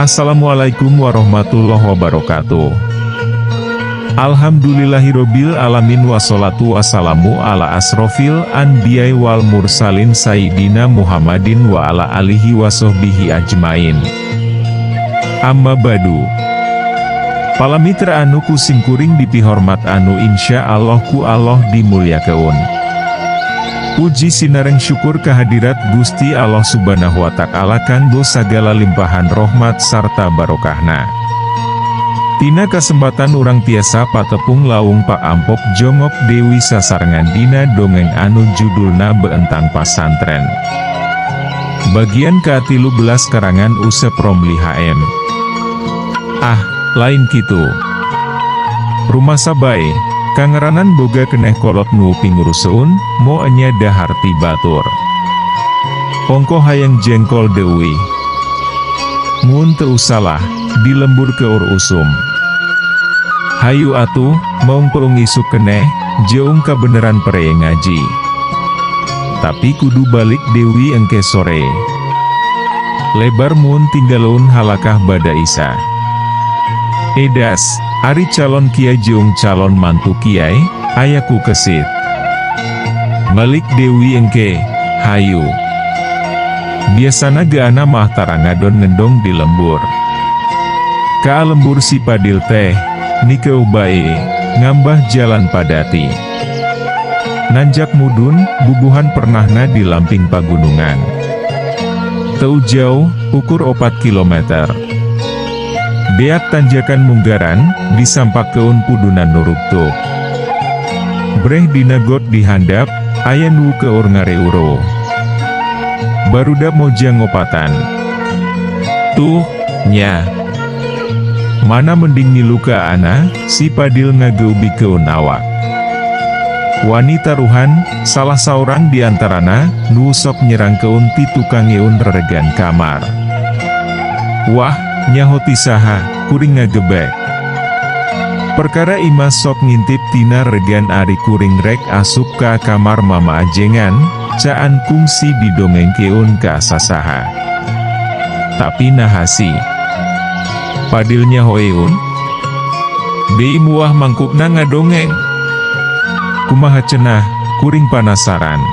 Assalamualaikum warahmatullahi wabarakatuh. Alhamdulillahirobbil alamin, wassalatu wassalamu ala asrofil anbiya'i wal mursalin sayyidina Muhammadin wa ala alihi wasohbihi ajmain. Amma ba'du. Pala mitra anu ku simkuring dipihormat, anu insya Allah ku Allah dimulyakeun. Puji sinareng syukur kehadirat Gusti Allah Subhanahu wa Ta'ala kanggo sagala limpahan rahmat sarta barokahna. Tina kesempatan urang tiasa patepung lawung Pak Ampok jongok deui sasarengan dina dongeng anu judulna Beentang Pasantren. Bagian ke-13 karangan Usep Romli HM. Ah, lain kitu. Rumasa bae, kangaranan boga keneh kolot nu pinguruseun, moal enya dahar ti batur. Ongkoh hayang jengkol deui. Mun teu salah, di lembur keur usum. Hayu atuh, maung peung isuk keneh, jeung kabeneran pere ngaji. Tapi kudu balik deui engke sore. Lebar mun tinggaleun halakah bada Isa. Edas, ari calon kiai jeung calon mantu kiai, ayaku kesit. Balik deui engke, hayu. Biasana ge ana mah tara ngadon ngendong di lembur. Ka lembur si Padil teh, nikeu bae, ngambah jalan padati. Nanjak mudun, bubuhan pernahna di lamping pagunungan. Teu jauh, ukur 4 kilometer. Beak tanjakan munggaran, disampakkeun pudunan nurugtug. Breh dina got di handap, aya nu keur ngareureuh. Barudak mojang ngopatan. Tuh, nya. Mana mending ngilu ka ana, si Padil ngageubikeun awak. Wani taruhan, salah saurang di antarana, nu sok nyerangkeun ti tukangeun reregan kamar. Wah, nyaho ti saha, kuring ngagebek. Perkara Imas sok ngintip tina regan ari kuring rek asup ka kamar mama ajengan, caan kungsi didongengkeun ka sasaha. Tapi naha si Padil nyahoeun? Bei muah mangkukna ngadongeng. Kumaha cenah, kuring panasaran.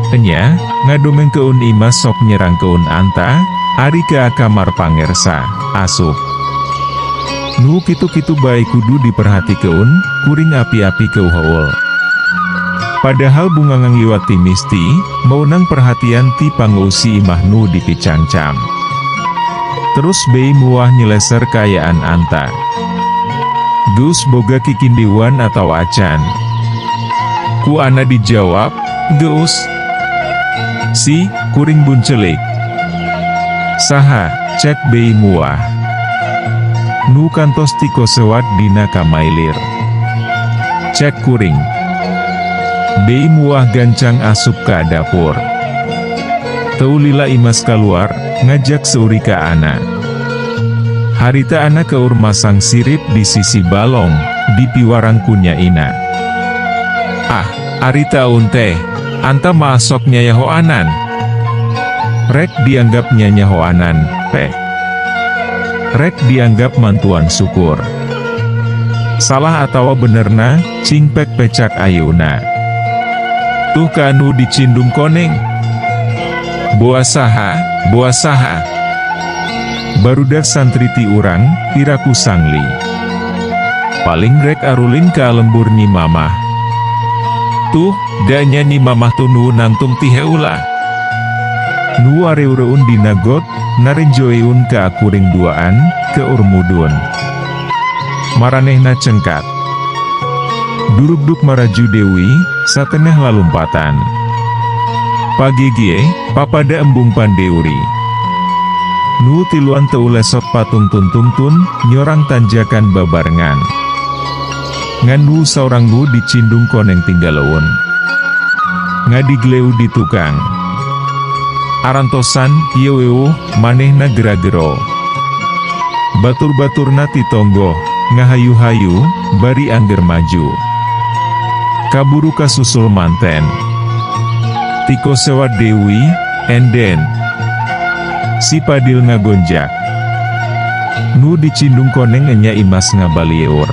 Enya, ngadongengkeun Imas sok nyerangkeun anta, ari ka kamar pangersa, asup. Nu kitu-kitu bae kudu diperhatikeun, kuring api-api keuheul. Padahal bunga ngangliwat ti misti, meunang perhatian ti pangeusi imah nu dipicangcam. Terus bei muah nyeleser kaayaan anta. Geus boga kikindiwan atau acan? Ku ana dijawab, geus. Si, kuring buncelik. Saha, cek bei muah. Nu kantos tikosewad dina kamailir. Cek kuring. Bei muah gancang asup ka dapur. Teu lila Imas kaluar, ngajak seuri ka ana. Harita ana keur masang sirip di sisi balong, di piwarang ku Nya Ina. Ah, ari taun teh, anta mah sok nyayahoanan. Rek dianggap nyanyahoanan, peh. Rek dianggap mantuan syukur. Salah atawa benerna, cingpek pecak ayuna. Tuh kanu dicindung koneng. Boa saha, boa saha. Barudak santri ti urang, piraku sangli. Paling rek arulin ka lembur Nyi Mamah. Tuh, danya Nyi Mamah tunu nangtung ti heula. Nu areureun dina got, narenjoeun ka kuring duaan, keur mudun. Maranehna cengkat. Durugduk maraju deui, satengah lalumpatan. Pagi ge, papada embung pandeuri. Nu tiluan teu lesot patungtun-tungtun, nyorang tanjakan babarengan. Ngan nu saurang nu dicindung koneng tinggaleun. Ngadigleu di tukang. Arantosan, ieu wewuh, manehna gera-gero. Batur-baturna titonggoh, ngahayu-hayu, bari angger maju. Kaburu kasusul manten. Tikosewa Dewi, enden. Si Padil ngagonjak. Nu dicindung koneng enya Imas ngabalieur.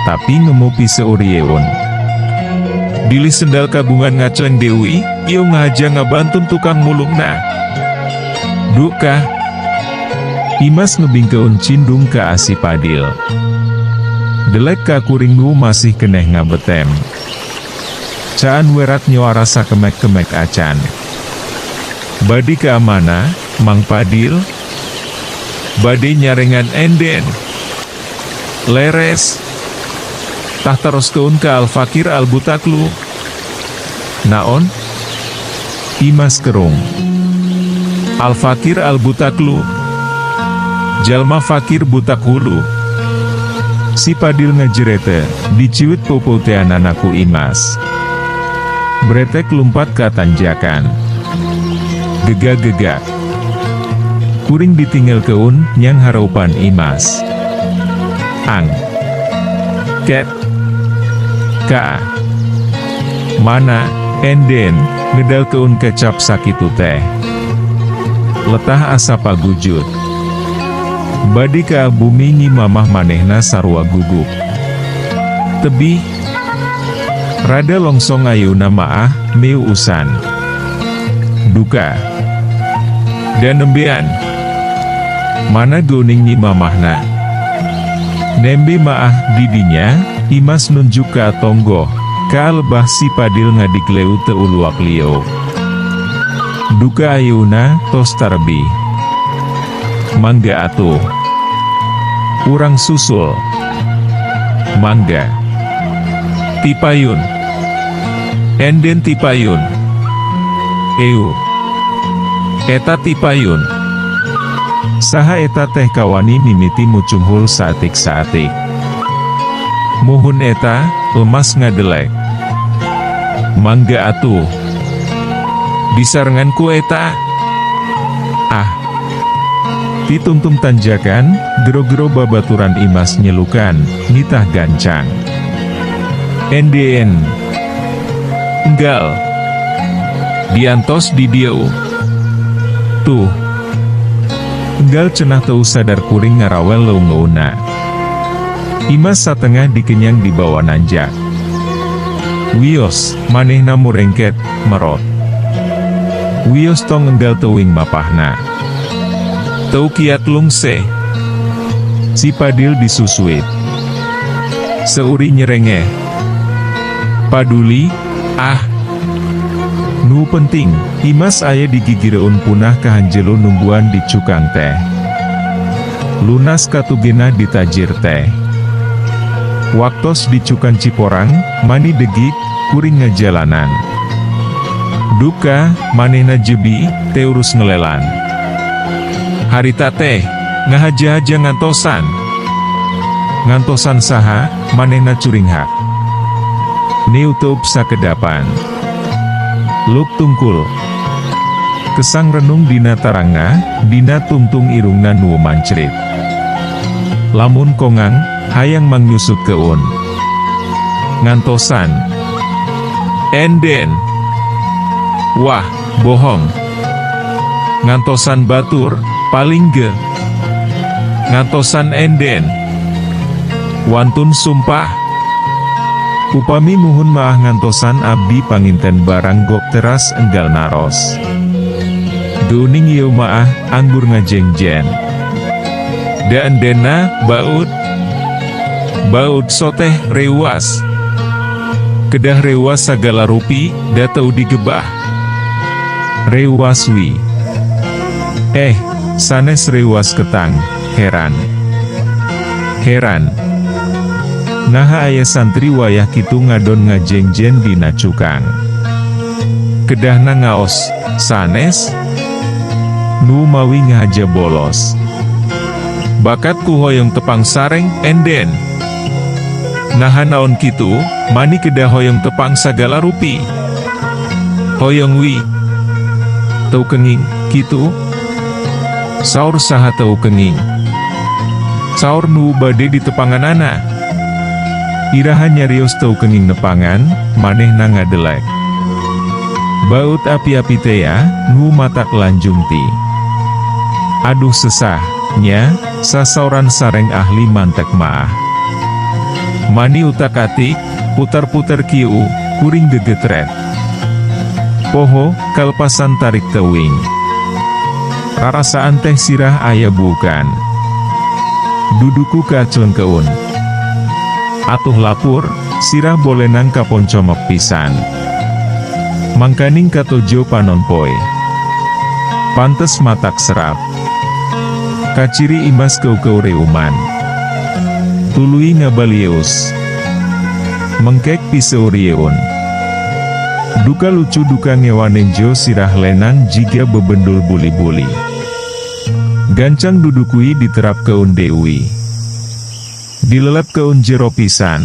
Tapi ngemu piseurieun. Bilih sendal kagungan ngacleng Dewi, ieu ngahaja ngabantun tukang mulungna. Duka. Imas ngebingkeun cindung ka si Padil. Delek ka kuring nu masih keneh ngabetem. Caan werat nyoara sakemek-kemek acan. Bade ka mana, Mang Padil? Bade nyarengan enden. Leres. Tah taroskeun ka Al-Fakir Al-Butaklu. Naon? Imas kerung. Al-Fakir Al-Butaklu. Jalma fakir butak hulu. Si Padil ngajerete, diciwit popeuteanana ku Imas. Bretek lumpat ka tanjakan. Gegak-gegak. Kuring ditinggalkeun nyang haraupan Imas. Ang. Ket. Ka. Mana, enden, ngedalkeun kecap sakitu teh. Letah asa pagujut. Bade ka bumi Nyi Mamah manehna sarua gugup. Tebih. Rada longsong ayeuna maah, meuusan. Duka. Da nembean. Mana geuning Nyi Mamahna. Nembe maah didinya, Imas nunjuk ka tonggoh, ka lebah si Padil ngadigleu teu uluak lieu. Duka ayeuna tos tarebih. Mangga atuh. Urang susul. Mangga. Tipayun. Enden tipayun. Eu. Eta tipayun. Saha eta teh kawani mimiti mucunghul saatik-saatik. Muhun eta, lemas ngadelek. Mangga atuh. Disarengan ku eta. Ah. Titungtung tanjakan, gero-gero babaturan Imas nyelukan, nitah gancang. Endeen. Enggal. Diantos di dieu. Tuh. Enggal cenah teu sadar kuring ngarawel leungeunna. Imas satengah dikenyang dibawa nanjak. Wios, manehna murengket, merot. Wios tong enggal teuing mapahna. Teu kiat lungseh. Si Padil disusuit. Seuri nyerengeh. Paduli, ah. Nu penting, Imas aya di gigireun punah kahanjelo nungguan di cukang teh. Lunas katugena ditajir teh. Waktos di cukang Ciporang, mani degik, kuring ngajalanan. Duka, manehna jebi, teurus ngelelan. Harita teh, ngahaja-haja ngantosan. Ngantosan saha, manehna curinghak. Niutup sakedapan. Luk tungkul. Kesang renung dina tarangna, dina tungtung irungna nu mancrit. Lamun kongang, hayang mangnyusutkeun. Ngantosan. Enden. Wah, bohong. Ngantosan batur, paling ge. Ngantosan enden. Wantun sumpah. Upami muhun maah ngantosan abdi panginten barang gok teras enggal naros. Geuning ieu maah, anggur ngajengjen. Da endenna, baut. Baut soteh reuwas. Kedah reuwas sagala rupi, da teu digebah. Reuwas wi. Eh, sanes reuwas ketang, heran. Heran. Naha aya santri wayah kitu ngadon ngajengjen dina cukang. Kedahna ngaos, sanes? Nu mawi ngahaja bolos. Bakat ku hoyong tepang sareng, enden. Naha naon kitu, mani kedah hoyong tepang sagala rupi. Hoyong wi. Teu kenging, kitu? Saur saha teu kenging? Saur nu bade ditepanganana. Iraha nyarios teu kenging nepangan, manehna ngadelek. Baut api-api tea, nu matak lanjung ti. Aduh sesah, nya, sasauran sareng ahli mantek maah. Mani utak-atik, putar-putar kieu, kuring gegetret. Poho, kalepasan tarik teuing. Rarasaan teh sirah aya buukan. Duduku kaaclengkeun. Atuh lapur, sirah bolenang kaponcomok pisan. Mangkaning katojo panon poe. Pantes matak serap. Kaciri imas keukeuh reuman. Tuluy ngabalieus. Mengkek piseurieun. Duka lucu duka ngewa nenjo sirah lenang jiga bebendul buli-buli. Gancang dudukui diterapkeun deui. Dilelepkeun jero pisan.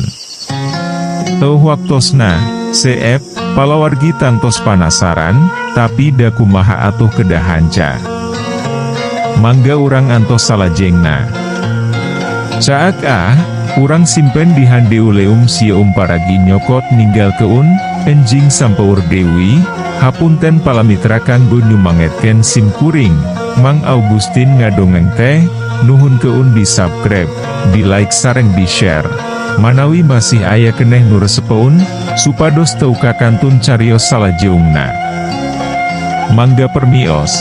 Teu waktosna, CF, palawargi tangtos panasaran, tapi da kumaha atuh kedah hanca. Mangga urang antos salajengna. Caak ah, urang simpen di handeuleum sieum paragi nyokot ninggalkeun, enjing sampeur deui, hapunten palamitra kanggo nyumangetkeun sim kuring, Mang Augustin ngadongeng teh, nuhunkeun di subscribe, di like sareng di share. Manawi masih aya keneh nu resepeun, supados teu kakantun carios salajeungna. Mangga permios.